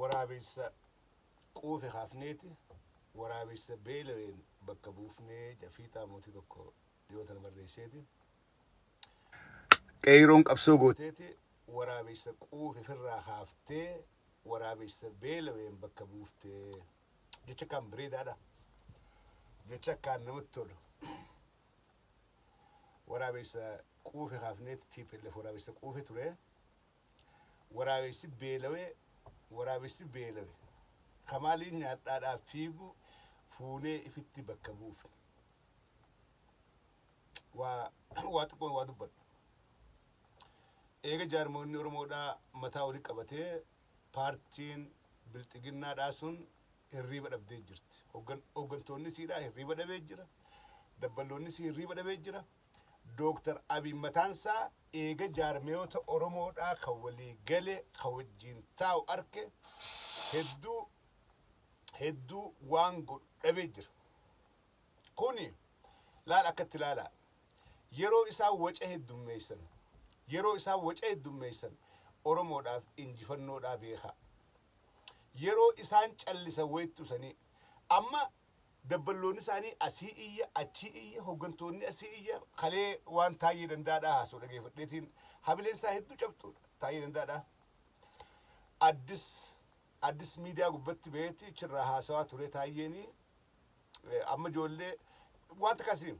Waraabessa quufe kaafneeti waraabessa beelaween bakka buufnee jafiixaa mootii tokko dhiyoo tana barreesseeti. Qeeyroon qabsoo gooteeti waraabessa quufe firraa kaaftee waraabessa beelaween bakka buuftee. Jecha akkaan bareedaadha. Jecha akkaan namatti tolu. Waraabessa quufe kaafneeti, TPLF waraabessa quufe ture. Waraabessi beelawee, waraabessi beelawe kamaaliin nyaadhaadhaaf fiigu fuunee ifitti bakka buufne. Waa waa xiqqoon waa dubbadha. Eega jaarmoonni Oromoodhaa mataa wali qabatee, paartiin bilxiginnaadhaa sun hirriiba dhabdee jirti. Hooggantoonni isiidhaa hirriiba dhabee jira. Dabballoonni isii hirriiba dhabee jira. Dooktar Abiy mataansaa eega jaarmeyoota Oromoodhaa kan walii gale, kan wajjiin taa'u arke, hedduu hedduu waan godhu dhabee jira. Kuni laal akkatti ilaalaa. Yeroo isaan waca heddummeessan, yeroo isaan waca heddummeessan Oromoodhaaf injifannoodhaa beekaa. Yeroo isaan callisan wayittu isanii amma dabballoonni isaanii asii iyya, achii iyya, hooggantoonni asii iyya. Kalee waan Taayyee Dandaadhaa haasoo dhageeffadheetiin hamileen isaa hedduu cabxuudha. Taayyee Dandaadhaa Addis Miidiyaa gubbatti beeti achirraa haasawaa ture Taayyeenii. Amma ijoollee wanta akkasii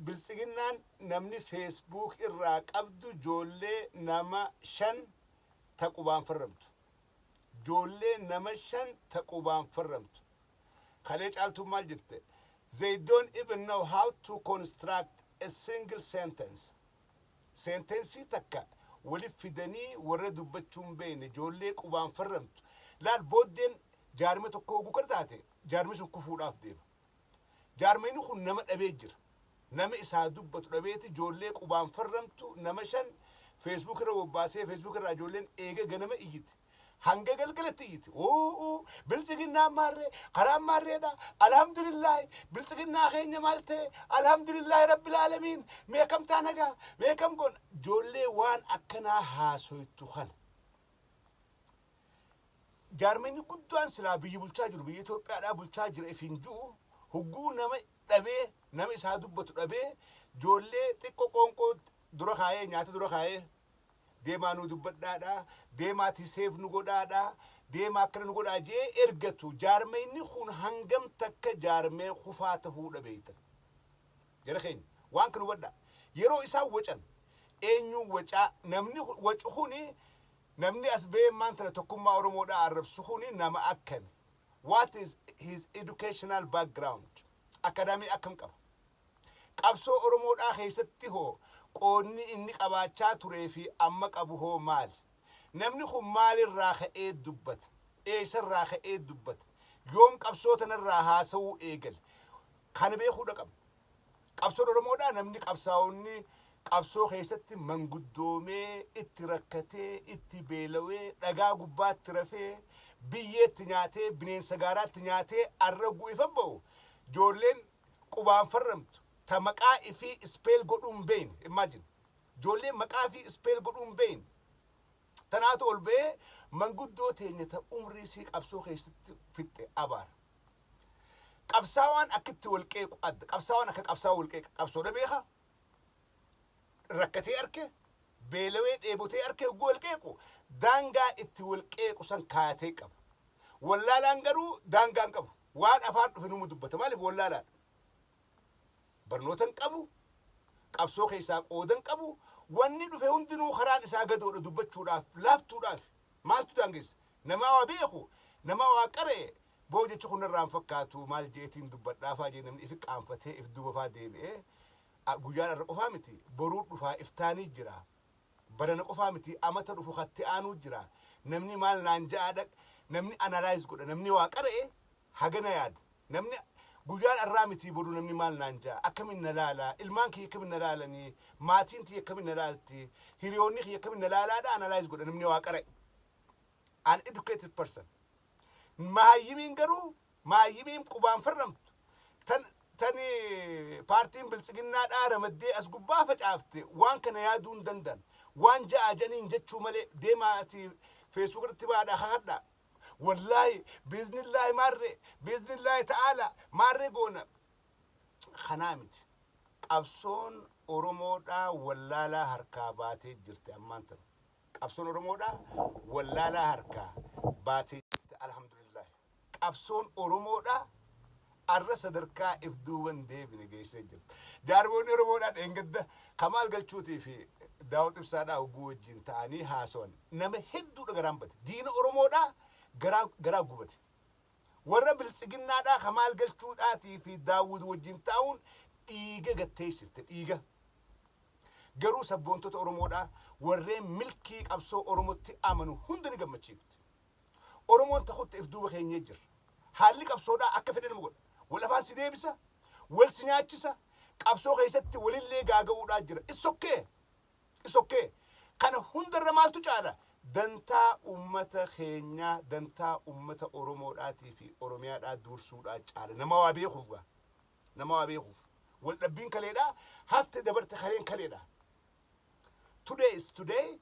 biltsiginnaan namni Facebook irraa qabdu ijoollee nama 5 ta qubaan farramtu. Ijoollee nama 5 ta qubaan farramtu. Kalee Caaltuun maal jette? "They don't even know how to construct a single sentence." Sentence takka wali fidanii warra dubbachuu hin beekne, ijoollee qubaan farramtu. Laal, booddeen jaarme tokko hogguu kana taate jaarmi sun kufuudhaaf deema. Jaarmeyni kun nama dhabee jira. Nama isaa dubbatu dhabeeti ijoollee qubaan farramtu nama 5 Facebook irra bobbaasee, Facebook irraa ijoolleen eega ganama iyyite. Hanga galgalatti iyyite. "Oo, biltsiginnaan maarree, karaan maarreedha. Alhamdulillaahi, biltsiginnaa keenya maal ta'e? Alhamdulillaahi rabbil aalamiin. Mee kam taa nagaa? Mee kam goona?" Ijoollee waan akkanaa haasoytu kana. Jaarmeenyi guddaan silaa biyya bulchaa jiru, biyya Itoophiyaadhaa bulchaa jira ifiin jiru, hogguu nama dhabee, nama isaa dubbatu dhabee, ijoollee xiqqoo qoonqoo dura kaayee, nyaata dura kaayee, "Deemaa nu dubbadhaadha, deemaatii seef nu godhaadha, deemaa akkana nu godhaa" jee ergatu, jaarmeenyi kun hangam takka jaarmee kufaa tahuu dhabeeytan. Jara keenya, waan kana hubadhaa. Yeroo isaan wacan eenyuun wacaa? Namni wacu kuni, namni as ba'ee maan tana tokkummaa Oromoodhaa arrabsu kuni nama akkami? What is his educational background? Academy akkam qaba? Qabsoo Oromoodhaa keessatti hoo qoodni inni qabaachaa turee fi amma qabu hoo maali? Namni kun maalirraa ka'ee dubbata? Eessarraa ka'ee dubbata? Yoom qabsoo tanarraa haasa'uu eegale? Kana beekuudha qabna. Qabsoon Oromoodhaa, namni qabsaa'onni qabsoo keessatti manguddoomee, itti rakkatee, itti beelawee, dhagaa gubbaatti rafee, biyyeetti nyaatee, bineensa gaaraatti nyaatee arra gu'ifa ba'u, ijoolleen qubaan farramtu ta maqaa ifii spell godhuu hin beekne, imagine, ijoolleen maqaa ifii spell godhuu hin beekne tanaatu ol ba'ee manguddoo teenya ta umrii sii qabsoo keessatti fixxe abaara. Qabsaawaan akkitti wal qeequ adda. Qabsaawaan akka qabsaawaa wal qeeqa. Qabsoodha beeka. Rakkatee arke, beelawee dheebotee arke, hogguu wal qeequ daangaa itti wal qeequ san kaayatee qaba. Wallaalaan garuu daangaa hin qabu. Waan afaan dhufe numu dubbata. Maaliif? Wallaalaadha. Barnoota hin qabu. Qabsoo keessaa qooda hin qabu. Wanni dhufe hundinuu karaan isaa gadoodha, dubbachuudhaaf laaftuudhaaf. Maaltu daangessa? Nama waa beeku, nama waa qara'e, boo jechi kun irraa hin fakkaatu, maal jeetiin dubbadhaafaa jee namni ifi qaanfatee if duuba faa deebi'ee, guyyaan irra qofaa miti, boruu dhufaa iftaanii jira. Barana qofaa miti, amata dhufu katti aanuu jira. Namni maal naan ja'aadha? Namni analyze godha, namni waa qara'e hagana yaada. Namni guyyaan arraa miti, boru namni maal naan ja'a, akkamiin na laala, ilmaan kiyya akkamiin na laalanii, maatiin tiyya akkamiin na laalti, hiriyoonni kiyya akkamiin na laalaadha analyze godha namni waa qara'e. An educated person. Maayyimiin garuu, maayyimiin qubaan farramtu tan tani paartiin biltsiginnaadhaa ramaddee as gubbaa facaafte waan kana yaaduu hin danda'an. Waan ja'a janiin jechuu malee, deemaati Facebook irratti baadhaa kakadhaa. Wallaahi, biiznillaahi maarree, biiznillaahi ta'aala maarree goona. Kanaa miti. Qabsoon Oromoodhaa wallaalaa harkaa baatee jirti ammaan tana. Qabsoon Oromoodhaa wallaalaa harkaa baatee jirti, alhamdulillah. Qabsoon Oromoodhaa arra sadarkaa if duuban deebine geessee jirti. Jaarmoonni Oromoodhaa dheengadda Kamaal Galchuutii fi Daawud Ibsaadhaa hogguu wajjin ta'anii haasawan nama hedduudha garaan bade. Diina Oromoodhaa garaa gubate. Warra biltsiginnaadhaa Kamaal Galchuudhaatii fi Daawud wajjin taa'uun dhiiga gatteessifte, dhiiga. Garuu sabboontota Oromoodhaa warreen milkii qabsoo Oromootti amanu hunda ni gammachiifte. Oromoon takutte if duuba keenyee jira. Haalli qabsoodhaa akka fedhe nama godha. Wal afaan si deebisa, wal si nyaachisa, qabsoo keessatti walillee gaaga'uudhaa jira. It's okay. It's okay. Kana hundarra maaltu caala? Dantaa ummata keenyaa, dantaa ummata Oromoodhaatii fi Oromiyaadhaa dursuudhaa caala. Nama waa beekuuf gaa. Nama waa beekuuf. Wal dhabbiin kaleedhaa, hafte dabarte kaleen kaleedha. Today is today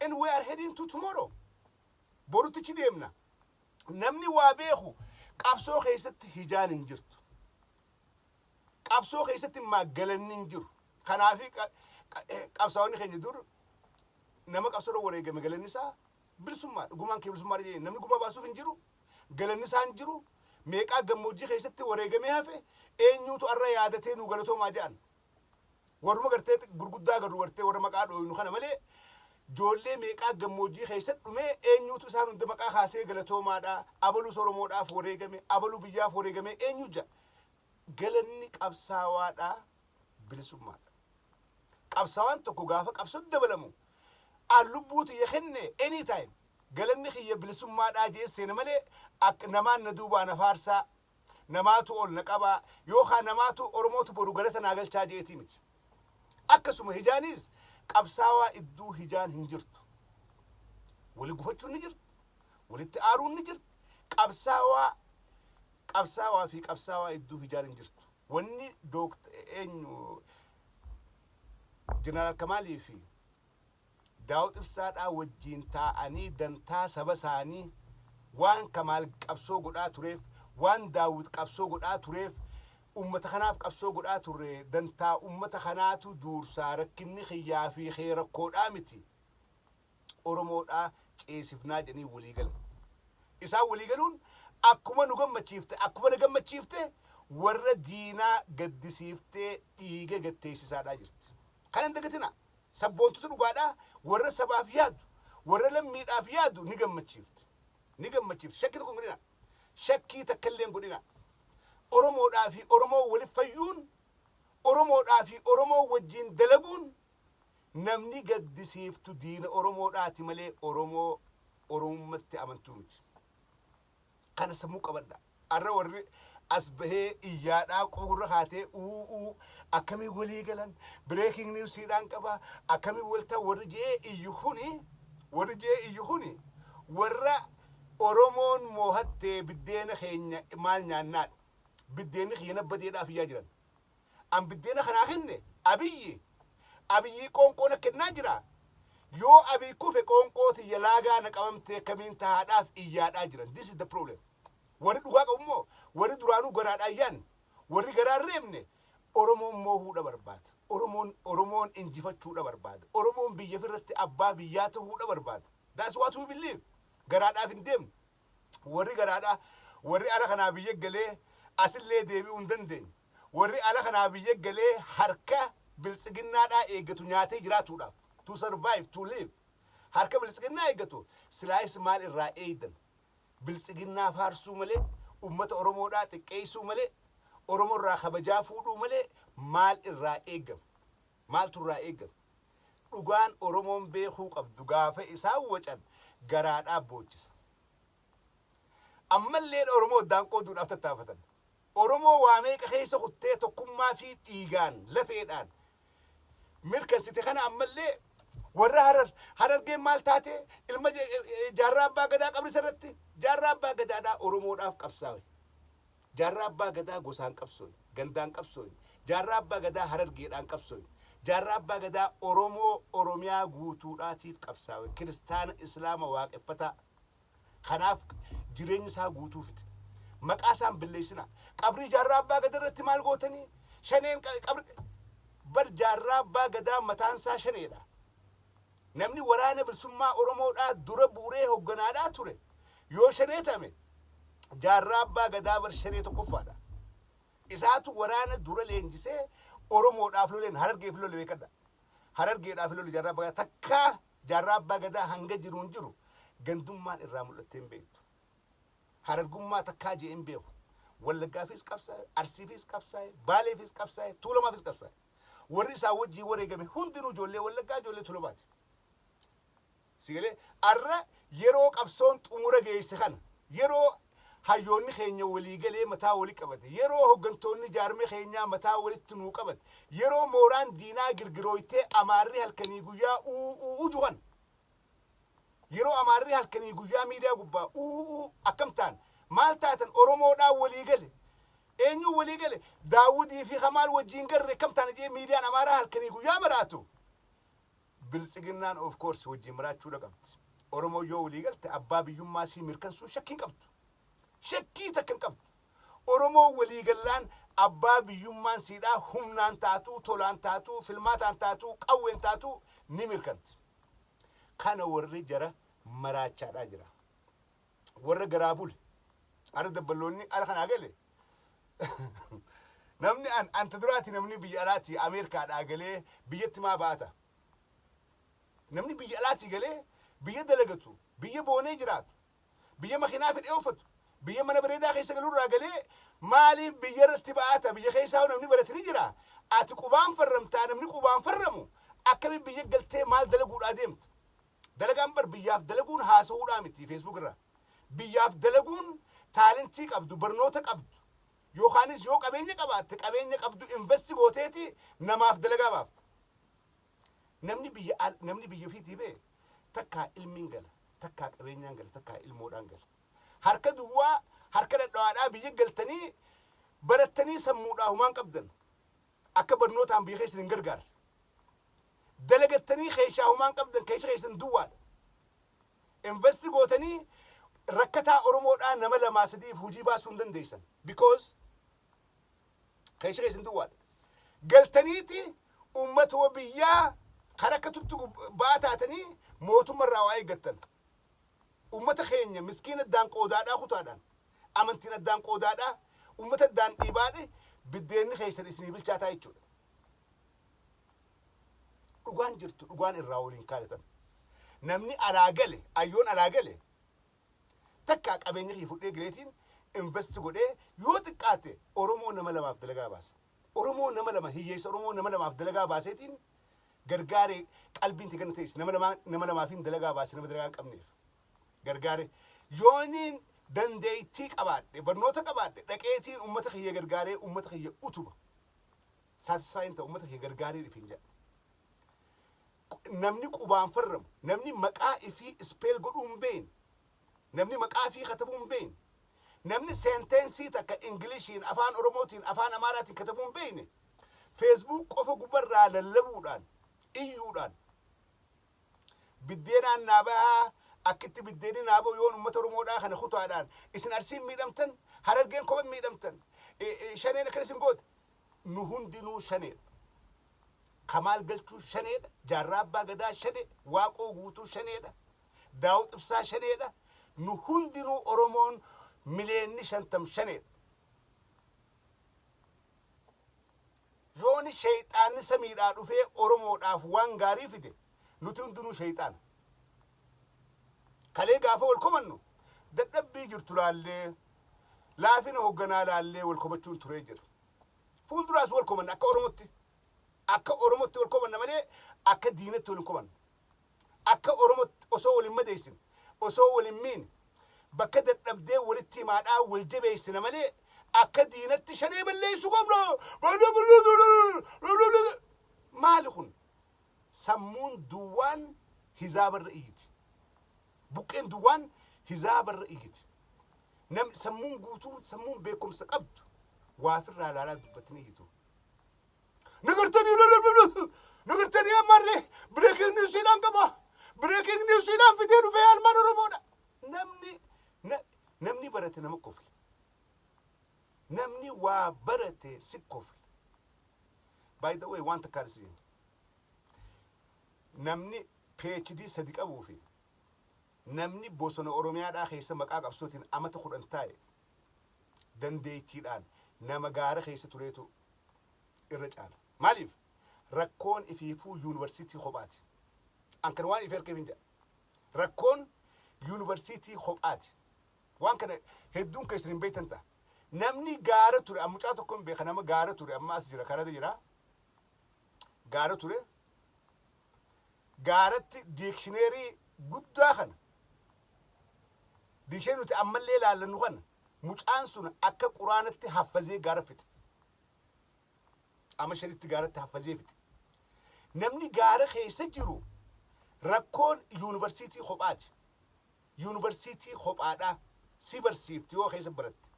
and we are heading to tomorrow. Boruttichi deemna. Namni waa beeku qabsoo keessatti hijaan hin jirtu. Qabsoo keessatti galanni hin jiru. Kanaafi qabsaa'onni keenya dur nama qabsoo wareegame galanni isaa bilisummaa, gumaan kee bilisummaa jedhee namni gumaa baasuuf hin jiru. Galanni isaa hin jiru. Meeqaa gammoojjii keessatti wareegamee hafe, eenyuutu arra yaadatee nu galatoomaa jedhan? Warruma gartee gurguddaa garuu gartee warra maqaa dhooyinu kana malee, ijoollee meeqaa gammoojjii keessatti dhumee, eenyuutu isaan hunda maqaa kaasee galatoomaadha, abaluu Oromoodhaaf wareegame, abaluu biyyaaf wareegame, eenyu ja'a? Galanni qabsaawaadhaa bilisummaadha. Qabsaawaan tokko gaafa qabsootti dabalamu an lubbuu tiyya kenne, anytime galanni kiyya bilisummaadhaa jee seena malee, akka namaan na duubaa na faarsaa, namaatu ol na qabaa yookaan namaatu Oromootu boru galata naa galchaa jeetii miti. Akkasuma hijaanis qabsaawaa idduu hijaan hin jirtu. Wali gufachuun ni jirti. Walitti aaruun ni jirti. Qabsaawaa fi qabsaawaa idduu hijaan hin jirtu. Wanni dookta eenyu Jeneraal Kamaalii fi Daawud Ibsaadhaa wajjiin taa'anii dantaa saba isaanii, waan Kamaal qabsoo godhaa tureef, waan Daawud qabsoo godhaa tureef, ummata kanaaf qabsoo godhaa turre, dantaa ummata kanaatu duursaa, rakkinni kiyyaa fi kee rakkoodhaa miti. Oromoodhaa ceesifnaa jedhanii walii galan. Isaan walii galuun akkuma nu gammachiifte, akkuma na gammachiifte, warra diinaa gaddisiiftee dhiiga gatteessisaadhaa jirti. Kana hin dagatinaa. Sabboontota dhugaadhaa, warra sabaaf yaadu, warra lammiidhaaf yaadu ni gammachiifti. Ni gammachiifti. Shakkii tokko hin godhinaa. Shakkii takka illee hin godhinaa. Oromoodhaa fi Oromoo waliif fayyuun, Oromoodhaa fi Oromoo wajjin dalaguun, namni gaddisiiftu diina Oromoodhaati malee Oromoo Oromummatti amantuu miti. Kana sammuu qabadha. Arra warri as bahee iyyaadhaa gurra kaatee uuu akkamii walii galan, breaking newsiidhaan qaba, akkamii walta warri jee iyyu kuni, warri jee iyyu kuni warra Oromoon moohattee biddeena keenya maal nyaannaadha. Biddeenni kiyya nabbadeedhaaf iyyaa jiran. An biddeena kanaa kenne Abiyyi. Abiyyi qoonqoo na kennaa jira. Yoo Abiy kufe qoonqoo tiyya laagaa na qabamtee kamiin tahaadhaaf iyyaadhaa jiran. This is the problem. Warri dhugaa qabu immoo, warri duraanuu garaadhaan yaanne, warri garaan reebne, Oromoon moohuudha barbaada. Oromoon injifachuudha barbaada. Oromoon biyya irratti abbaa biyyaa ta'uudha barbaada. That's what we believe. Garaadhaaf hin deemnu. Warri garaadhaa, warri ala kanaa biyya galee asillee deebi'uu hin dandeenye. Warri ala kanaa biyya galee harka biltsiginnaadhaa eeggatu nyaatee jiraatuudhaaf. To survive, to live. Harka biltsiginnaa eeggatu silaayis maal irraa eeydan? Biltsiginnaa faarsuu malee, ummata Oromoodhaa xiqqeessuu malee, Oromoo irraa kabajaa fuudhuu malee maal irraa eeggama? Maaltu irraa eeggama? Dhugaan Oromoon beekuu qabdu, gaafa isaan wacan garaadhaa boochisa. Ammallee Oromoo addaan qooduudhaaf tattaafatan. Oromoo waa meeqa keessa kuttee tokkummaa fi dhiigaan lafeedhaan mirkansite kana, ammallee warra Harar, Harargeen maal taate, ilma Jaarraa Abbaa Gadaa qabrisa irratti. Jaarraa Abbaa Gadaadhaa Oromoodhaaf qabsaawe. Jaarraa Abbaa Gadaa gosaan qabsooye, gandaan qabsooye. Jaarraa Abbaa Gadaa Harargeedhaan qabsooye. Jaarraa Abbaa Gadaa Oromoo Oromiyaa guutuudhaatiif qabsaawe. Kiristaana, Islaama, Waaqeffataa. Kanaaf jireenya isaa guutuu fixe. Maqaa isaan balleessina. Qabrii Jaarraa Abbaa Gadaa irratti maal gootanii? Shaneen qabri bar Jaarraa Abbaa Gadaa mataan isaa shaneedha. Namni Waraana Bilisummaa Oromoodhaa dura bu'uree hogganaadhaa ture. Yoo shanee ta'ame, Jaarraa Abbaa Gadaa bar shanee tokkoffaadha. Isaatu waraana dura leenjisee Oromoodhaaf loleen, Harargeef lole beekadha. Harargeedhaaf lole Jaarraa Abbaa Gadaa. Takkaa Jaarraa Abbaa Gadaa hanga jiruun jiru gandummaan irraa mul'attee hin beektu. Harargummaa takkaa je'ee hin beeku. Wallaggaafis qabsaa'e, Arsiifis qabsaa'e, Baaleefis qabsaa'e, Tuulamaafis qabsaa'e. Warri isaa wajjin wareegame hundinuu ijoollee Wallaggaa, ijoollee Tuulamaati. Si galee? Arra yeroo qabsoon xumura geesse kana, yeroo hayyoonni keenya walii galee mataa wali qabate, yeroo hoggantoonni jaarmee keenyaa mataa walitti nuu qabate, yeroo mooraan diinaa girgirooytee Amaarri halkanii guyyaa uu uu uu juhan, yeroo Amaarri halkanii guyyaa miidiyaa gubbaa uu uu akkam ta'an, maal taatan, Oromoodhaan walii gale, eenyuun walii gale, Daawudii fi Kamaal wajjiin garre akkam taana jee miidiyaan Amaaraa halkanii guyyaa maraatu. Biltsiginnaan of course wajjin maraachuudha qabdi. Oromoon yoo walii galte abbaa biyyummaa sii mirkansuun shakkii hin qabdu. Shakkii takka hin qabdu. Oromoon walii gallaan abbaa biyyummaan siidhaa humnaan taatuu, tolaan taatuu, filmaataan taatuu, qawween taatuu ni mirkanti. Kana warri jara maraachaadhaa jira. Warra garaa bule. Arra dabballoonni ala kanaa gale. Namni an anta duraati, namni biyya alaatii Ameerikaadhaa galee biyyatti maa baata? Namni biyya alaatii galee biyya dalagatu, biyya boonee jiraatu, biyya makiinaa fedhee uffatu, biyya mana bareedaa keessa galurraa galee maaliif biyya irratti ba'aata? Biyya keessaa namni barate ni jira. Ati qubaan farramtaa, namni qubaan farramu akkami biyya galtee maal dalaguudhaa deemta? Dalagaan bar biyyaaf dalaguun haasa'uudhaa miti Facebook irraa. Biyyaaf dalaguun talentii qabdu, barnoota qabdu, yookaanis yoo qabeenya qabaatte qabeenya qabdu invest gooteeti namaaf dalagaa baafta. Namni biyya ofiitii ba'e takkaa ilmiin gala, takkaa qabeenyaan gala, takkaa ilmoodhaan gala. Harka duwwaa, harka dhadhawaadhaa biyya galtanii barattanii sammuudhaa humaan qabdan. Akka barnootaan biyya keessan hin gargaarre. Dalagattanii keessaa humaan qabdan, keessa keessan duwwaadha. Invest gootanii rakkataa Oromoodhaa nama lamaa sadiif hojii baasuu hin dandeessan. Because keessa keessan duwwaadha. Galtaniiti uummatuma biyyaa kan akka tuttu ba'aa taatanii mootummarraa waa eeggattan. Uummata keenya miskiina addaan qoodaadhaa, kutaadhaan. Amantiin addaan qoodaadhaa, uummata addaan dhiibaadhe, biddeenni keessan isinii bilchaataa jechuudha. Dhugaan jirtu, dhugaan irraa waliin kaaletan. Namni alaa gale, ayyoon alaa gale, takkaa qabeenya kiyya fudhee galeetiin invest godhee yoo xiqqaate Oromoo nama lamaaf dalagaa baasa. Oromoo nama lama, hiyyeessa Oromoo nama lamaaf dalagaa baaseetiin gargaaree qalbiin tiganna ta'es, nama lamaa, nama lamaafiin dalagaa baase, nama dalagaa hin qabneef gargaare, yooniin dandeettii qabaadhe, barnoota qabaadhe, dhaqeetiin uummata kiyya gargaaree uummata kiyya utuba. Satisfying ta'u uummata kiyya gargaaree dhifin jedha. Namni qubaan farramu, namni maqaa ifii spell godhuu hin beekne, namni maqaa ifii katabuu hin beekne, namni sentence takka Ingiliishiin, Afaan Oromootiin, Afaan Amaaraatiin katabuu hin beekne, Facebook qofa gubbarraa lallabuudhaan, iyyuudhaan, biddeenaan naa bahaa, akkitti biddeenni naa bahu yoon uummata Oromoodhaa kana kutaadhaan, isin Arsiin miidhamtan, Harargeen kophan miidhamtan, shaneen akkana isin goote, nu hundinuu shaneedha. Kamaal Galchuu shaneedha, Jaarraa Abbaa Gadaa shanee, Waaqoo Guutuu shaneedha, Daawud Ibsaa shaneedha, nu hundinuu Oromoon 50 miliyoonni shaneedha. Yooni sheeyxaanni samiidhaa dhufee Oromoodhaaf waan gaarii fide, nuti hundinuu sheeyxaana. Kalee gaafa wal komannu dadhabbii jirtu laallee, laafina hoogganaa laallee wal komachuun turee jira. Fuulduraas wal komanna akka Oromootti. Akka Oromootti wal komanna malee akka diinatti wal hin komannu. Akka Oromootti osoo wal hin madeessin, osoo wal hin miine, bakka dadhabdee walitti himaadhaa wal jabeessina malee akka diinatti shanee balleessuu qabna. Maali kun? Sammuun duwwaan hizaabarra iyyiti. Buqqeen duwwaan hizaabarra iyyiti. Namni sammuun guutuun, sammuun beekumsa qabdu waafirraa ilaalaa dubbatanii iyyitu. Nagartanii. Nu gartanii ammallee breaking newsiidhaan qaba. Breaking newsiidhaan fidee dhufee almaan Oromoodha. Namni barate nama kofla. Namni waa barate si kofla. By the way, waan takkaan isin namni PhD 3 qabuu fi namni bosona Oromiyaadhaa keessa maqaa qabsootiin amata 10 taa'e dandeettiidhaan nama gaara keessa tureetu irra caala. Maaliif? Rakkoon ifiifuu yuunivarsiitii kophaati. An kan waan ifi harkeef hin jedha. Rakkoon yuunivarsiitii kophaati. Waan kana hedduun keessan hin beektan ta'a. Namni gaara ture, an mucaa tokko hin beeka, nama gaara ture, amma as jira, Kanada jira. Gaara ture. Gaaratti dictionary guddaa kana, dictionary nuti ammallee ilaallannu kana, mucaan sun akka quraanatti haffazee gaara fixe. Amma 5tti gaaratti haffazee fixe. Namni gaara keessa jiru rakkoon yuunivarsiitii kophaati. Yuunivarsiitii kophaadhaa si barsiifti yoo keessa baratte.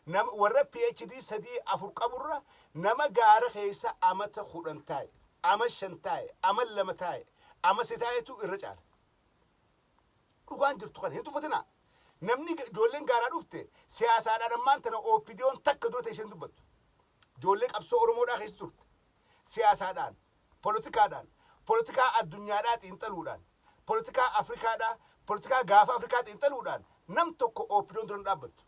Nama warra PhD 3 4 qaburra nama gaara keessa amata 10 taa'e, ama 5 taa'e, ama 2 taa'e, ama si taa'etu irra caala. Dhugaan jirtu kana hin tuffatinaa. Namni ijoolleen gaaraa dhufte siyaasaadhaan ammaan tana OPDOn takka dura ta'e isheen dubbattu. Ijoollee qabsoo Oromoodhaa keessa turte. Siyaasaadhaan, poolitikaadhaan, poolitikaa addunyaadhaa xiinxaluudhaan, poolitikaa Afrikaadhaa, poolitikaa gaafa Afrikaa xiinxaluudhaan nam tokko OPDOn dura hin dhaabbattu.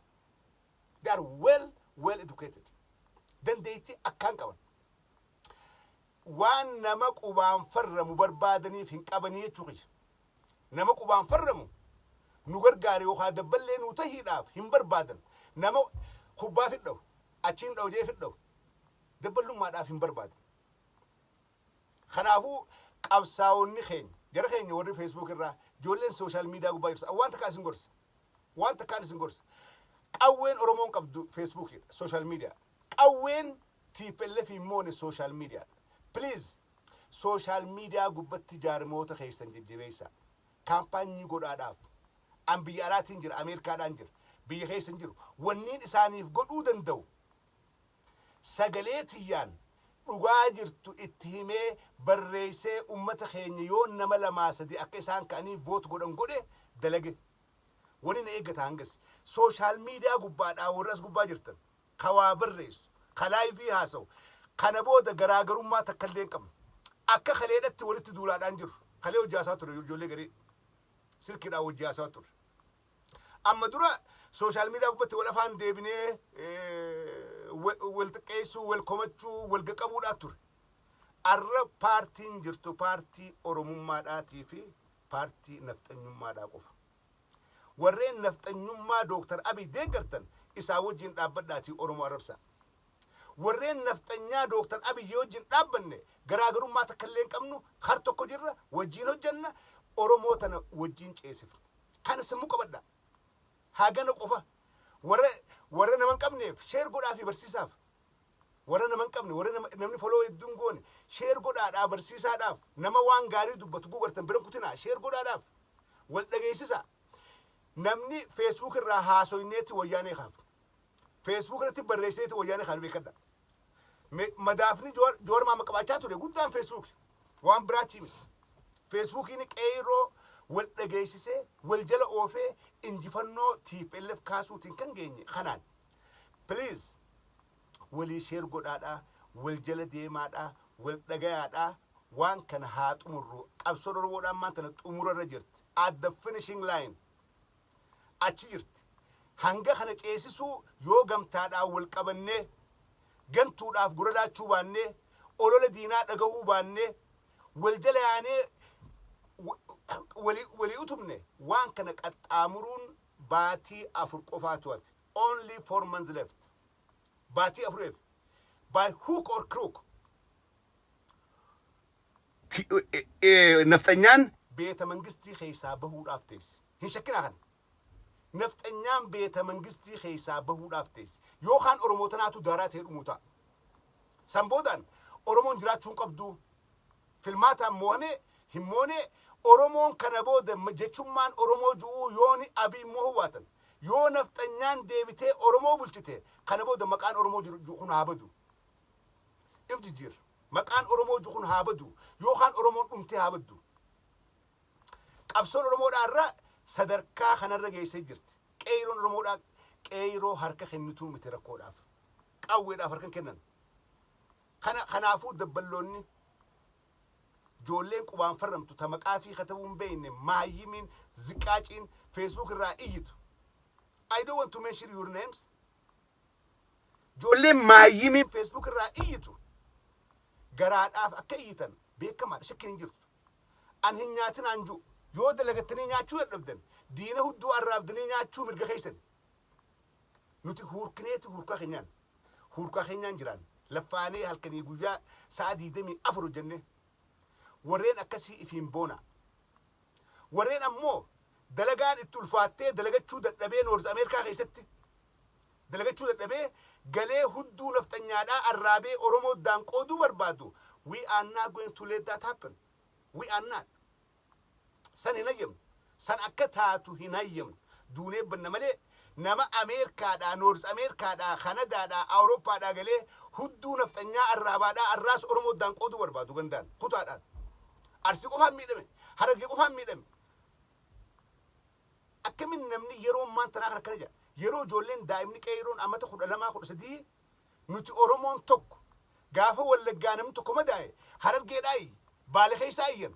They are well, well educated. Dandeettii akkaan qaban. Waan nama qubaan farramu barbaadaniif hin qabanii jechuu kiyya. Nama qubaan farramu nu gargaare yookaan dabballee nuu tahiidhaaf hin barbaadan. Nama kubbaa fidhawu, achiin dha'u jee fidhawu, dabballummaadhaaf hin barbaadan. Kanaafuu qabsaa'onni keenya, jara keenya warri Facebook irraa, ijoolleen social media gubbaa jirtu, waan takkaan isin gorsa. Waan takkaan isin gorsa. Qawween Oromoon qabdu Facebookidha, social media. Qawween TPLF hin moone social media. Please, social media gubbatti jaarmoota keessan jajjabeessaa. Campaign godhaadhaaf. An biyya alaatiin jira, Ameerikaadhaan jira. Biyya keessa hin jiru. Wanniin isaaniif godhuu danda'u sagalee tiyyaan dhugaa jirtu itti himee barreessee ummata keenya yoo nama lamaa sadi akka isaan ka'anii vote godhan godhe dalage. Wani na eeggata hangas. Social media gubbaadhaa warra as gubbaa jirtan. Kawaa barreessu. Ka live haasa'u. Kana booda garaagarummaa takka illee hin qabnu. Akka kaleedhatti walitti duulaadhaan jiru. Kalee hojii haasaa ture ijoollee garii. Silkiidhaan hojii haasaa ture. Amma dura social media gubbatti wal afaan deebinee wal xiqqeessuu, wal komachuu, wal gaqabuudhaa ture. Arra paartiin jirtu paartii Oromummaadhaatii fi paartii nafxanyummaadhaa qofa. Warreen nafxanyummaa Dooktar Abiy deeggartan isaa wajjin dhaabbadhaatii Oromoo arrabsaa. Warreen nafxanyaa Dooktar Abiy wajjin dhaabbanne garaagarummaa takka illee hin qabnu, har tokko jirra, wajjin hojjenna, Oromoo tana wajjin ceesifna. Kana sammuu qabadhaa. Hagana qofa warra nama hin qabneef share godhaa fi barsiisaaf. Warra nama hin qabne, warra namni follow hedduun goone share godhaadhaa barsiisaadhaaf. Nama waan gaarii dubbatu gugartan biran kutinaa, share godhaadhaaf. Wal dhageessisaa. Namni Facebook irraa haasoyneeti wayyaanee kaafne. Facebook irratti barreessineeti wayyaanee kaafne, beekadha. Madaafni Joowar Maama qabaachaa ture guddaan Facebook. Waan biraatii miti. Facebookiin qeerroo wal dhageessisee wal jala oofee injifannoo TPLF kaasuutiin kan geenye kanaan. Please, walii share godhaadhaa, wal jala deemaadhaa, wal dhagayaadhaa, waan kana haa xumurru. Qabsoon Oromoodhaan maan tana xumurarra jirti. At the finishing line. Achi jirti. Hanga kana ceesisuu yoo gamtaadhaan wal qabannee, gantuudhaaf gurra laachuu baannee, olola diinaa dhagahuu baannee, wal jala yaanee walii utubne, waan kana qaxxaamuruun baatii 4 qofaatu hafe. Only 4 months left. Baatii 4 hafe. By hook or crook. Nafxanyaan beeta mangistii keessaa bahuudhaaf teessi. Hin shakkinaa kana. Nafxanyaan beeta mangistii keessaa bahuudhaaf teessi. Yookaan Oromoo tanaatu daaraa ta'ee dhumuu ta'a. San boodaan Oromoon jiraachuu hin qabdu. Filmaataan mo'amee hin moonee Oromoon kana booda jechummaan Oromoo ju'uu yooni Abiy immoo huwaatan. Yoo nafxanyaan deebitee Oromoo bulchite, kana booda maqaan Oromoo jiru kun haa badu. If jijjiirra. Maqaan Oromoo kun haa badu yookaan Oromoon dhumtee haa baddu. Qabsoon Oromoodhaa irra sadarkaa kanarra geessee jirti. Qeeroon Oromoodhaa qeeroo harka kennituu miti rakkoodhaaf. Qawweedhaaf harka hin kennan. Kana kanaafuu dabballoonni, ijoolleen qubaan farramtu, ta maqaa fi katabuu hin beekne, maayyimiin ziqqaaciin Facebook irraa iyyitu. I don't want to mention your names. Ijoolleen maayyimiin Facebook irraa iyyitu garaadhaaf akka iyyitan beekamaadha, shakkiin hin jirtu. An hin nyaatin anju yoo dalagattanii nyaachuu dadhabdan, diina hudduu arraabdanii nyaachuu mirga keessan. Nuti huurkineeti huurkaa keenyaan jiraan laffaanee halkanii guyyaa sa'a 24 hojjenne. Warreen akkasii ifiin boona. Warreen ammoo dalagaan itti ulfaattee dalagachuu dadhabee, North Ameerikaa keessatti dalagachuu dadhabee galee hudduu nafxanyaadhaa arraabee Oromoo daanqooduu barbaadu, we are not going to let that happen. We are not. San hin hayyamnu. San akka taatu hin hayyamnu. Duunee banna malee nama Ameerikaadhaa, North Ameerikaadhaa, Kanadaadhaa, Awurooppaadhaa galee hudduu nafxanyaa arraabaadhaa arraas Oromoo daanqooduu barbaadu gandaan kutaadhaan. Arsii qofaan miidhame, Harargee qofaan miidhame. Akkamin namni yeroo ammaan tanaa kana akkana jedha? Yeroo ijoolleen daa'imni qeeroon amata 12, 13 nuti Oromoon tokko, gaafa Wallaggaa namni tokko madaa'e Harargeedhaa iyya, Baale keessaa iyyan.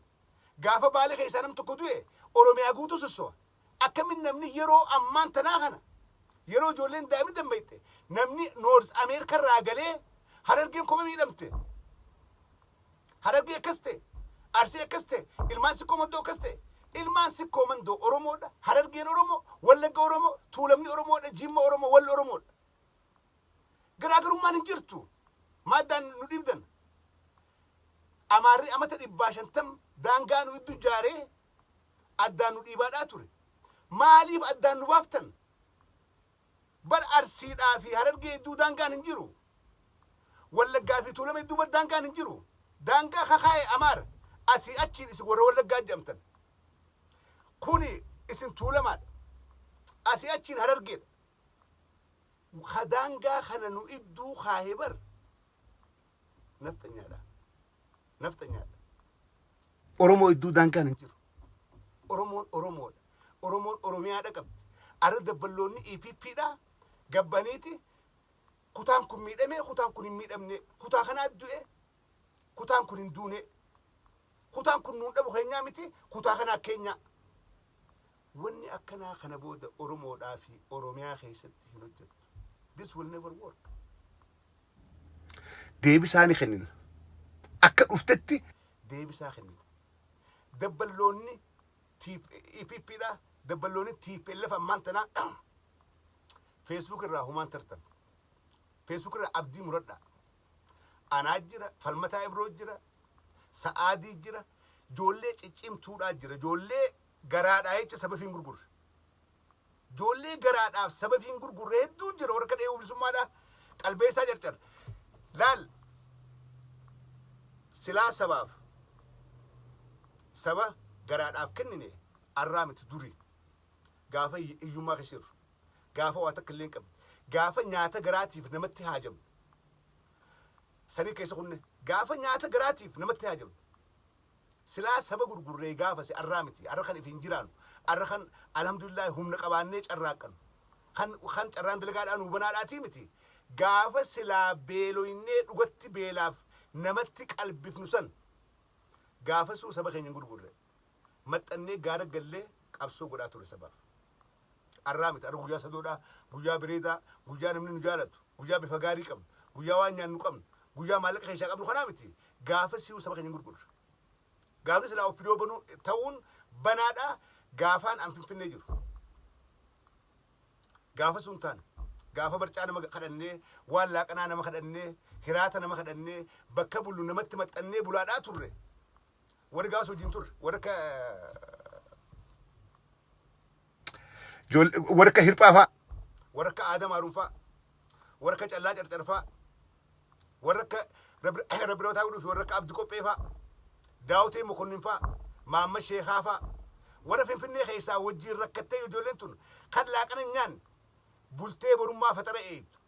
Gaafa Baale keessaa namni tokko du'e Oromiyaa guutuu sosso'a. Akkamin namni yeroo ammaan tanaa kana, yeroo ijoolleen daa'imni dammayxe, namni North Ameerikaa irraa galee Harargeen koma miidhamte, Harargee akkas ta'e, Arsii akkas ta'e, ilmaan Sikkoo Mandoo akkas ta'e? Ilmaan Sikkoo Mandoo Oromoodha, Harargeen Oromoo, Wallagga Oromoo, Tuulamni Oromoodha, Jimma Oromoo, Wallo Oromoodha. Garaagarummaan hin jirtu. Maaddaan nu dhiibdan? Amaarri amata 150 daangaa nu iddu ijaaree addaan nu dhiibaadhaa ture. Maaliif addaan nu baaftan? Bar Arsiidhaa fi Harargee hedduu daangaan hin jiru. Wallaggaa fi Tuulama hedduu bar daangaan hin jiru. Daangaa kakaa'e Amaara. Asii achiin isin warra Wallaggaa jedhamtan. Kuni isin Tuulamaadha. Asii achiin Harargeedha. Ka daangaa kana nu idduu kaa'e bar nafxanyaadha. Nafxanyaadha. Oromoo idduu daangaan hin jiru. Oromoon Oromoodha. Oromoon Oromiyaadha qabdi. Arra dabballoonni EPPdha. Gabbaniiti kutaan kun miidhame, kutaan kun hin miidhamne, kutaa kanaa du'e, kutaan kun hin duune, kutaan kun nuun dhabu keenyaa miti, kutaa kanaa keenyaa. Wanni akkanaa kana booda Oromoodhaa fi Oromiyaa keessatti hin hojjettu. This will never work. Deebisaa ni kennina. Akka dhuftetti deebisaa kennina. Dabballoonni EPPdha. Dabballoonni TPLF ammaan tanaa Facebook irraa humaan tartan. Facebook irraa abdii muradhaa. Anaa jira, Falmataa Ibroo jira, Sa'aadii jira, ijoollee ciccimtuudhaa jira, ijoollee garaadhaa jecha saba fi hin gurgurre. Ijoollee garaadhaaf saba fi hin gurgurre hedduu jira, warra akka dheebuu bilisummaadhaa qalbeessaa carcar. Laal, silaa sabaaf saba garaadhaaf kennine arraa miti, durii gaafa hiyyummaa keessa jirru, gaafa waa takka illee hin qabne, gaafa nyaata garaatiif namatti haajamne sanii keessa kunne, gaafa nyaata garaatiif namatti haajamne silaa saba gurgurree gaafa si arraa miti. Arra kan ifiin jiraannu, arra kan alhamdulillahi humna qabaannee carraaqqannu, kan carraan dalagaadhaan hubanaadhaatii miti. Gaafa silaa beeloynee dhugatti beelaaf namatti qalbifnu san, gaafa suu saba keenya hin gurgurre, maxxannee gaara gallee qabsoo godhaa ture sabaaf. Arraa miti. Arra guyyaa sadoodhaa, guyyaa bareedaa, guyyaa namni nu jaalatu, guyyaa bifa gaarii qabnu, guyyaa waan nyaannu qabnu, guyyaa maallaqa keessaa qabnu kanaa miti. Gaafa si'uu saba keenya hin gurgurre. Gaafni silaa OPDO banuu ta'uun banaadha gaafaan an Finfinnee jiru. Gaafa sun taane, gaafa barcaa nama kadhannee, waan laaqanaa nama kadhannee, hiraata nama kadhannee, bakka bullu namatti maxxannee bulaadhaa turre. Warri gaafas wajjin turre warra akka Hirphaa faa, warra akka Aadam Haruun faa, warra akka Callaa Carcar faa, warra akka Rabbirootaa godhuu fi warra akka Abdi Qophee faa, Daawutee Mokonnin faa, Maamma Sheekaa faa, warra Finfinnee keessaa wajjin rakkattee, ijoolleen tun kan laaqana hin nyaanne bultee borummaa faxara eeytu.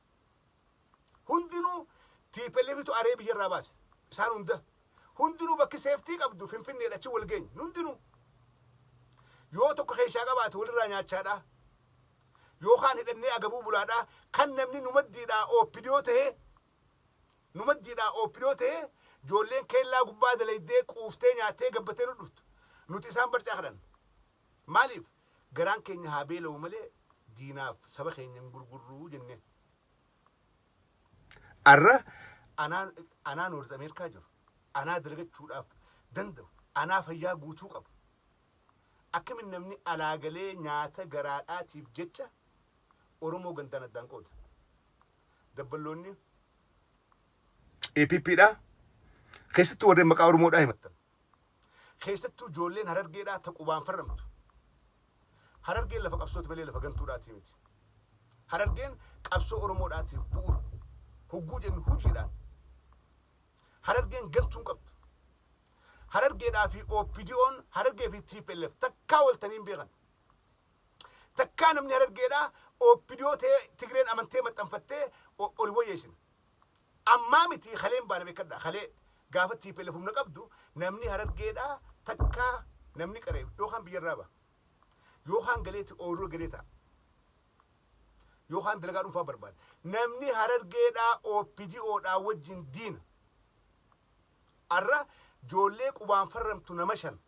Hundinuu TPLFtu aree biyyarraa baase. Isaan hunda. Hundinuu bakki safety qabdu Finfinneedha, achi wal geenye. Hundinuu. Yoo tokko keeshaa qabaate walirraa nyaachaadha. Yookaan hidhannee agabuu bulaadha. Kan namni numaddiidhaa OPDO tahee, numaddiidhaa OPDO tahee, ijoolleen keellaa gubbaa dalaydee quuftee nyaattee gabbatee nu dhuftu. Nuti isaan barcaa kadhanna. Maaliif? Garaan keenya haa beela'u malee diinaaf saba keenya hin gurgurruu jenneen. Arra anaa North Ameerikaa jiru. Anaa dalagachuudhaaf danda'u. Anaa fayyaa guutuu qabu. Akkamin namni alaa galee nyaata garaadhaatiif jecha Oromoo gandaan addaan qooda? Dabballoonni APPdha. Keessattuu warreen maqaa Oromoodhaa himattan. Keessattuu ijoolleen Harargeedhaa ta qubaan farramtu. Harargeen lafa qabsooti malee lafa gantuudhaatii miti. Harargeen qabsoo Oromoodhaatiif bu'uura. Hogguu jennu hojiidhaan. Harargeen gantuu hin qabdu. Harargeedhaa fi OPDO'n, Harargee fi TPLF takkaa waltanii hin beekan. Takkaa namni Harargeedhaa OPDO ta'ee Tigreen amantee maxxanfattee ol wayyeessin. Ammaa miti, kaleen baana beekadha. Kalee gaafa TPLF humna qabdu namni Harargeedhaa takkaa namni qaree yookaan biyyarraa ba'a. Yookaan galeeti ooyiruu galee ta'a. Yookaan dalagaa dhuunfaa barbaada. Namni Harargeedhaa OPDOdhaa wajjin diina. Arra ijoollee qubaan farramtu nama shan.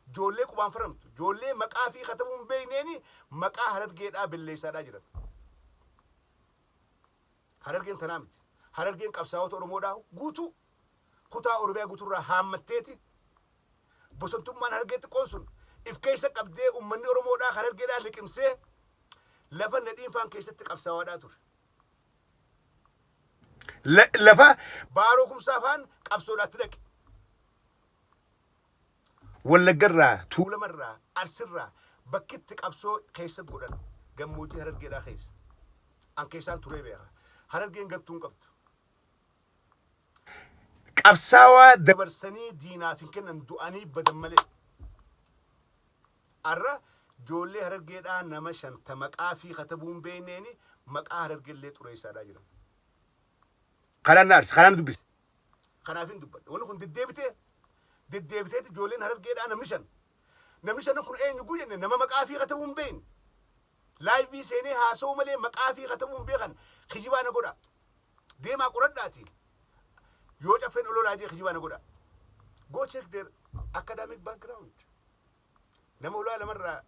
Ijoollee qubaan farramtu. Ijoollee maqaa fi katabuu hin beekneeni maqaa Harargeedhaa belleessaadhaa jiran. Harargeen tanaa miti. Harargeen qabsaa'ota Oromoodhaa guutuu kutaa Oromiyaa guutuurraa haammatteeti bosontummaan Harargee xiqqoon sun if keessa qabdee uummanni Oromoodhaa Harargeedhaa liqimsee lafa Nadhiin faan keessatti qabsaawaadhaa ture. Lafa Baaroo Kumsaa faan qabsoodhaatti dhaqe. Wallaggarraa, Tuulamarraa, Arsirraa bakkitti qabsoo keessa godhan gammoojjii Harargeedhaa keessa. An keessaan turee beeka. Harargeen gantuu hin qabdu. Qabsaawaa dabarsanii diinaaf hin kennan du'anii badan malee. Arra ijoollee Harargeedhaa nama shanta maqaa fi katabuu hin beekneeni maqaa Harargeellee xureessaadhaa jiran. Kanaan na aarse, kanaan dubbise. Kanaaf hin dubbadhe. Wanni kun deddeebitee deddeebiteeti ijoolleen Harargeedhaa namni shan. Namni shanan kun eenyu guu jenne, nama maqaa fi katabuu hin beekne. Live seenee haasa'uu malee maqaa fi katabuu hin beekan, kijibaa na godha. Deemaa qoradhaati. Yoo caffeen ololaa jee kijibaa na godha. Go check their academic background. Nama ulaa lamarraa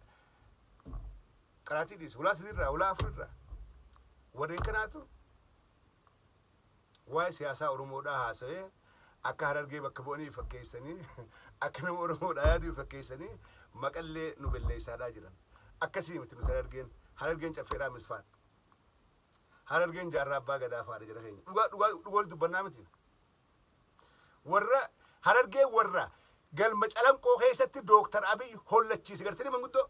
qaraatii dhiise, ulaa sadiirraa, ulaa afurirraa. Warreen kanaatu waa'ee siyaasaa Oromoodhaa haasa'ee akka Harargee bakka bu'anii fakkeessanii, akka nama Oromoodhaa yaaduu fakkeessanii maqallee nu belleessaadhaa jiran. Akkasii miti nuti Harargeen. Harargeen caffeedhaa misfaadha. Harargeen Jaarraa Abbaa Gadaa fa'aadha jira keenya. Dhugaa dhugaa dhugaa dubbannaa miti. Warra Harargee warra galma Calanqoo keessatti Dooktar Abiy hollachiise gartanii, manguddoo.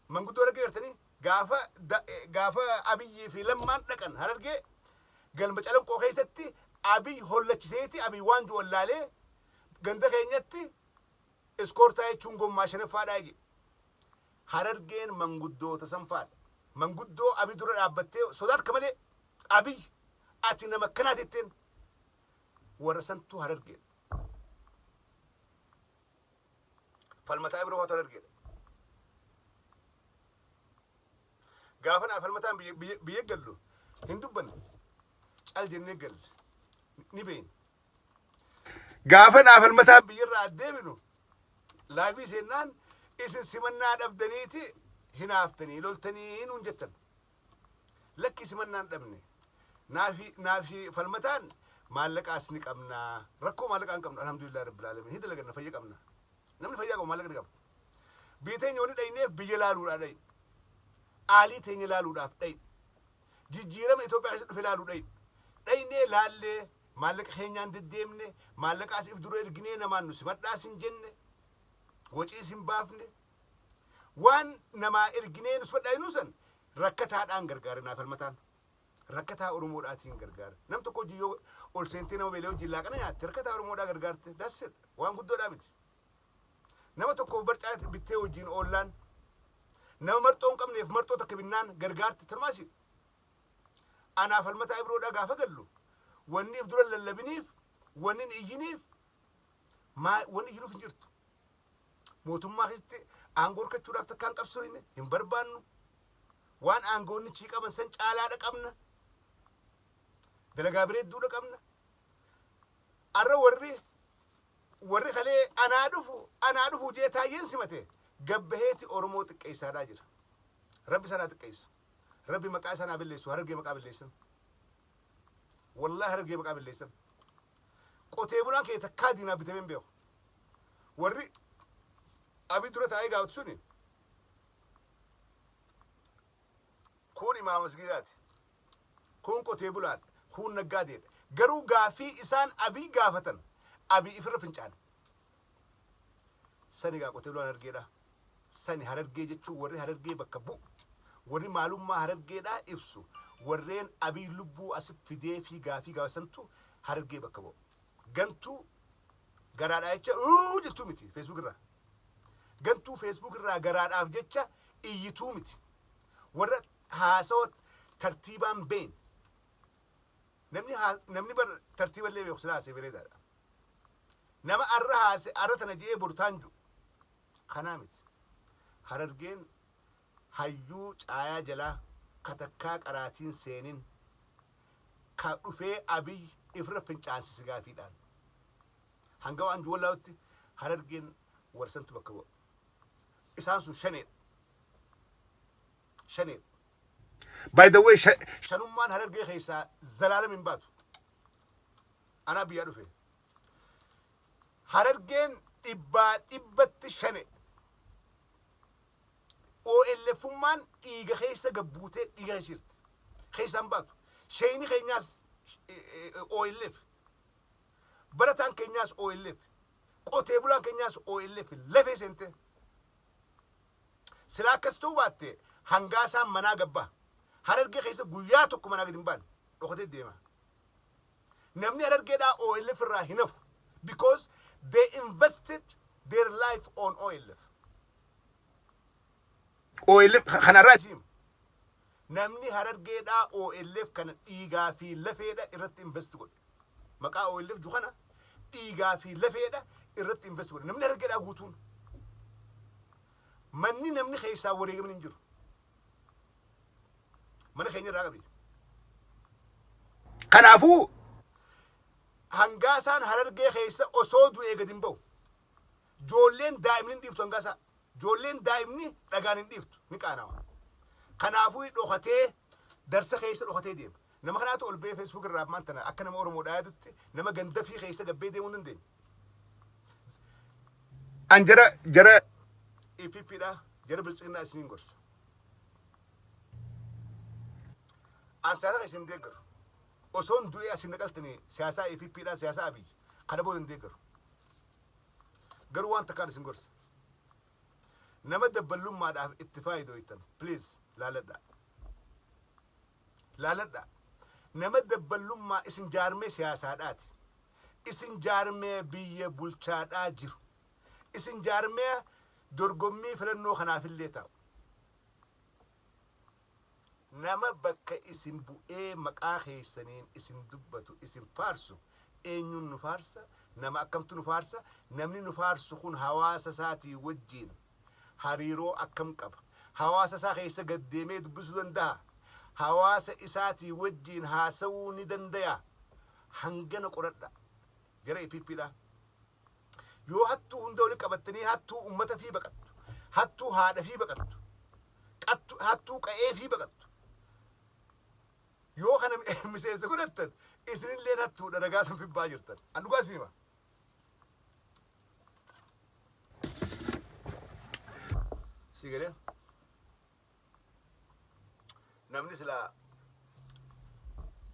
Manguddoo Harargee gartanii gaafa Abiyyii fi Lammaan dhaqan Harargee galma Calanqoo keessatti Abiy hollachiseeti. Abiy waan jiru wallaalee ganda keenyatti iskoortaa jechuun gommaa shanaffaadhaa jedhe. Harargeen manguddoota sanfaadha. Manguddoo Abiy dura dhaabbattee sodaat ka malee, "Abiy, ati nama akkanaati" ittiin warra santu Harargeedha. Falmataa Ibroo faatu Harargeedha. Gaafa naa falmataan biyya gallu hin dubbanne, cal jennee galle ni beekna. Gaafa naa falmataan biyyarraa addeebinu live seennaan isin simannaa dhabdaniiti hinaaftanii loltanii nuun jettan. Lakki, simannaan dhabne. Naafi falmataan maallaqaas ni qabna. Rakkoo maallaqaa hin qabnu, alhamdulillah rabbil alamin. Hin dalaganna, fayya qabna. Namni fayyaa qabu maallaqa ni qaba. Biyya teenya wanni dhayneef biyya laaluudhaa dhayin. Aalii teenya laaluudhaaf dhayin. Jijjiirama Itoophiyaa keessatti dhufe laaluu dhayin. Dhaynee laallee maallaqa keenyaan deddeemne, maallaqaas if dura erginee namaan nu simadhaas hin jenne, waciis hin baafne. Waan namaa erginee nu simadhaa jennuu san rakkataadhaan gargaare naaf falmataan. Rakkataa Oromoodhaatiin gargaare. Nam tokko hojii yoo ol seentee nama beelee wajjin laaqana nyaatte, rakkataa Oromoodhaa gargaarte. That's it. Waan guddoodhaa miti. Nama tokkoof barcaa bittee wajjin oollaan, nama marxoo hin qabneef marxoo takka binnaan gargaarte tarmaasi. Anaaf falmataa Ibroodhaa gaafa gallu wanni if dura lallabiniif Wanni hin iyyiniif maa wanni iyyinuuf hin jirtu. Mootummaa keessatti aangoo harkachuudhaaf takkaan qabsooyne hin barbaannu. Waan aangoonni chii qaban san caalaadha qabna. Dalagaa bareedduudha qabna. Arra warri kalee anaa dhufu anaa dhufu jee taayyeen simate gabbaheeti Oromoo xiqqeessaadhaa jira. Rabbi sanaa xiqqeessu. Rabbi maqaa sanaa balleessu. Harargee maqaa balleessan. Wallahi Harargee maqaa balleessan. Qotee bulaan kee takkaa diinaa bitamee hin beeku. Warri Abiy dura taa'ee gaafatu suni kun imaama masgiidaati. Kun qotee bulaadha. Kun naggaadeedha. Garuu gaafii isaan Abiy gaafatan Abiy ifirra fincaane. Sani gaa qotee bulaan Harargeedha. Sani Harargee jechuun warri Harargee bakka bu'u. Warri maalummaa Harargeedhaa ibsu. Warreen Abiy lubbuu asi fidee fi gaafii gaafatantu Harargee bakka bu'u. Gantuu garaadhaa jecha uu jettuu miti Facebook irraa. Gantuu Facebook irraa garaadhaaf jecha iyyituu miti. Warra haasawa tartiibaan beekne. Namni bar tartiiba illee beeku sila haasee bareedaadha. Nama arra haase arra tana je'ee boru taan jiru. Kanaa miti. Harargeen hayyuu caayaa jalaa katakkaa qaraatiin seenin ka dhufee Abiy ifirra fincaansise gaafiidhaan. Hanga waan juwallaa'utti Harargeen warsantu bakka bu'a. Isaan sun shaneedha. Shaneedha. By the way, shanummaan Harargee keessaa zalaalam hin baatu. Anaa biyyaa dhufe. Harargeen dhibbaa dhibbatti shane. OLFummaan dhiiga keessa gabbuutee dhiiga keessa jirti. Keessaan baatu. Sheeyni keenyaas OLF. Barataan keenyaas OLF. Qotee bulaan keenyaas OLF lafee seentee. Silaa akkas ta'uu baatte hangaasaan manaa gabbaa. Harargee keessa guyyaa tokko manaa gadi hin baane. Dhokatee deema. Namni Harargeedhaa OLF irraa hin hafu. Because they invested their life on OLF. OLF kanarraa isin namni Harargeedhaa OLF kana dhiigaa fi lafeedha irratti invest godhe. Maqaa OLF ju kana dhiigaa fi lafeedha irratti invest godhe. Namni Harargeedhaa guutuun. Manni namni keessaa wareegamin hin jiru. Mana keenya irraa qabi. Kanaafuu hangaasaan Harargee keessa osoo du'ee gadi hin ba'u. Joolleen daa'imni hin dhiiftu hangaasaa. Joolleen daa'imni dhagaan hin dhiiftu ni qaanawa. Kanaafuu dhokatee darsa keessa dhokatee deema. Nama kanaatu ol ba'ee Facebook irraa ammaan tana akka nama Oromoodhaa yaadutti nama gandafii keessa gabbee deemuu hin dandeenye. An jara EPP dha, jara Biltsiginnaa isiniin gorsa. An siyaasa keessa hin deeggaru. Osoon du'ee asin naqaltanii siyaasaa EPP dha, siyaasaa Abiy kana booda hin deeggaru. Garuu waan takkaan isin gorsa. Nama dabballummaadhaaf itti faayidooytan please laaladhaa. Laaladhaa. Nama dabballummaa isin jaarmee siyaasaadhaati. Isin jaarmee biyya bulchaadhaa jiru. Isin jaarmee dorgommii filannoo kanaafillee taa'u. Nama bakka isin bu'ee maqaa keessaniin isin dubbatu, isin faarsu, eenyuun nu faarsa, nama akkamtu nu faarsa, namni nu faarsu kun hawaasa isaatii wajjiin hariiroo akkam qaba, hawaasa isaa keessa gad deemee dubbisuu danda'a, hawaasa isaatii wajjiin haasawuu ni dandaya, hangana qoradha. Jara EPP dha. Yoo hattuu hunda walitti qabattanii hattuu ummata fi baqattu, hattuu haadha fi baqattu, hattuu qa'ee fi baqattu. Yoo kana miseensa godhattan isinilleen hattuudha ragaa san fibbaa jirtan. An dhugaa isin hima. Si galee? Namni silaa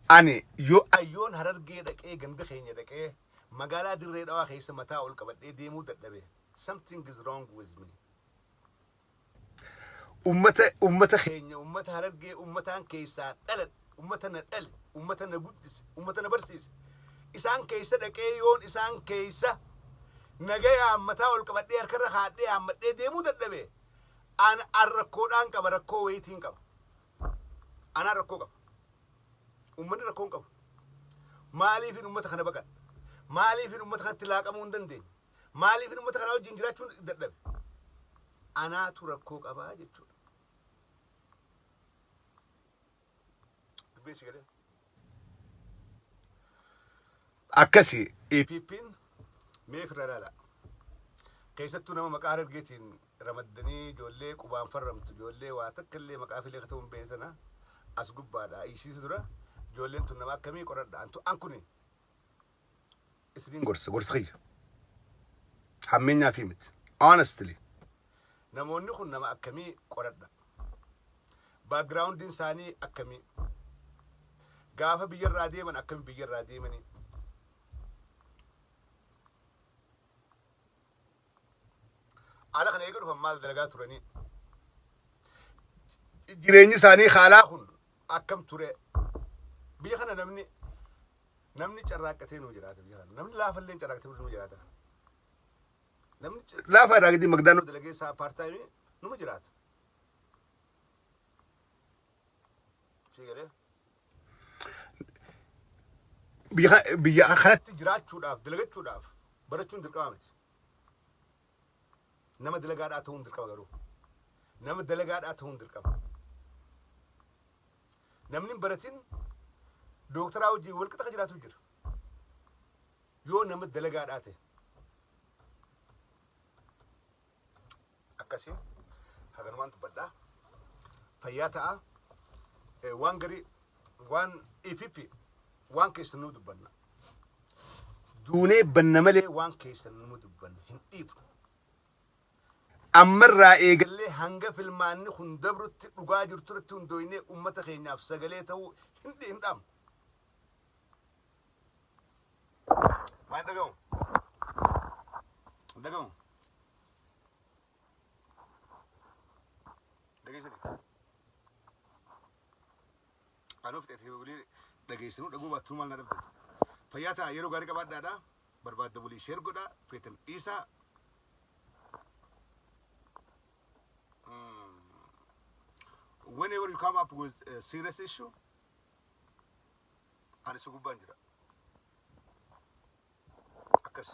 ani yoo ayyoon Harargee dhaqee ganda keenya dhaqee magaalaa Dirree Dhawaa keessa mataa ol qabadhee deemuu dadhabe, something is wrong with me. Ummata keenya, ummata Harargee, ummataan keessaa dhaladhe, ummata na dhale, ummata na guddise, ummata na barsiise, isaan keessa dhaqee yoon isaan keessa nagayaan mataa ol qabadhee harkarra kaadhee haammadhee deemuu dadhabe, an rakkoodhaan qaba, rakkoo wayiitiin qaba. Anaan rakkoo qaba. Ummanni rakkoo hin qabu. Maaliifin ummata kana baqadha? Maaliifin uummata kanatti laaqamuu hin dandeenye? Maaliifin uummata kanaa wajjin jiraachuun dadhabe? Anaatu rakkoo qabaa jechuudha. Dubbiin si galee? Akkasi EPP'n mee ofirraa ilaalaa. Keessattuu nama maqaa Harargeetiin ramaddanii ijoollee qubaan farramtu, ijoollee waa takka illee maqaa filee katabuu hin beekne sana as gubbaadha. Hiisiisa dura ijoolleen tun nama akkamii qoradha. Antu an kuni isiniin gorsa, gorsa kiyya. Hammeenyaa fi miti. Honestly. Namoonni kun nama akkamii qoradha. Backgroundiin isaanii akkamii? Gaafa biyyarraa deeman akkami biyyarraa deemanii? Ala kana eega dhufan maal dalagaa turanii? Jireenyi isaanii haalaa kun akkam ture? Biyya kana namni carraaqqatee nuu jiraata biyya kana. Namni laafallee carraaqqatee nuu jiraata. Namni laafaa irraa gadi magdaanoo dalagee isaa part time numa jiraata. Si galee? Biyya kanatti jiraachuudhaaf, dalagachuudhaaf barachuun dirqama miti. Nama dalagaadhaa ta'uun dirqama garuu. Nama dalagaadhaa ta'uun dirqama. Namni hin baratin dooktaraa wajjin wal qixa jiraatu jira. Yoo nama dalagaadhaa ta'e. Akkasii haganumaan dubbadhaa. Fayyaa ta'a. Waan garii waan EPP waan keessan nuu dubbanna. Duunee banna malee waan keessan nuu dubbanna hin dhiifnu. Ammarraa eegallee hanga filmaanni kun dabrutti dhugaa jirtu irratti hundooynee uummata keenyaaf sagalee ta'uu hin dhaabnu. Maal dhagahu? Hin dhagahu? Dhageessanii? Anuu fixeef bulii dhageessanuu dhaguu baattuu maal na dhabdan? Fayyaa ta'a, yeroo gaarii qabaadhaadha. Barbaadda bulii share godhaa, feetan dhiisaa. Whenever you come up with a serious issue, ani si gubbaan jira. Akkas.